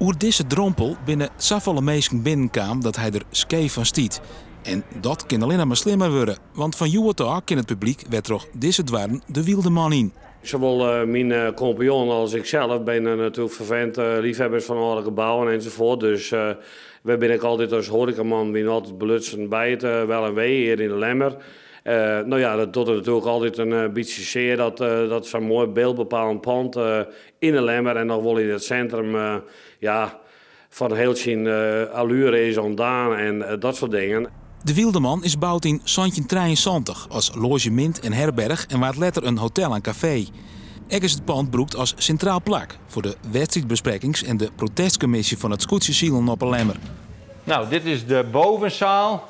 Oer dizze drompel binne safolle minsken binnenkaam dat hy der skeef fan stiet. En dat kin allinnich mar slimmer wurde, want fan hjoed ôf kin it publyk wer troch dizze doarren de Wyldeman yn. Zowel mijn compagnon als ikzelf ben natuurlijk fervent liefhebbers van oude gebouwen enzovoort. Dus wy binne ek altyd as horecaman bin altyd belutsen by it Wel en Wee hjir yn de Lemmer. No ja, dat docht natuerlik altyd in bytsje sear dat sa'n moai byldbepalend pand yn de Lemmer en noch wol yn it sintrum, ja, fan hiel syn allure is ûntdaan en dat soart dingen. De Wyldeman is boud yn 1773 as loazjemint en herberch en waard letter in hotel en kafee. Ek is it pand brûkt as sintraal plak foar de wedstriidbesprekkings en de protestkommisje fan it skûtsjesilen op 'e Lemmer. Nou, dit is de bovenzaal.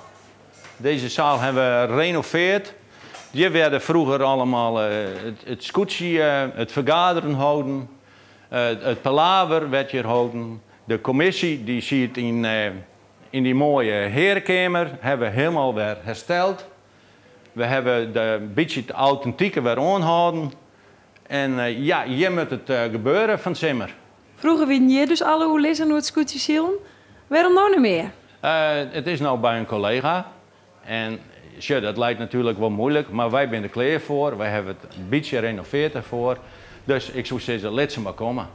Deze zaal hebben we gerenoveerd. Hier werden vroeger allemaal het skûtsje, het vergaderen houden. Het palaver werd hier houden. De commissie die zit in die mooie herenkamer, hebben we helemaal weer hersteld. We hebben de een beetje het authentieke weer aanhouden. En ja, hier moet het gebeuren van simmer. Froeger wienen hjir dus alle oerlizzen oer it skûtsjesilen. Wêrom no net mear? It is no by in kollega. En sjoch, dat leit natuerlik wol muoilik, mar wy binne der klear foar. Wy hawwe it in bytsje renovearre derfoar. Dus ik soe sizze, lit se mar komme.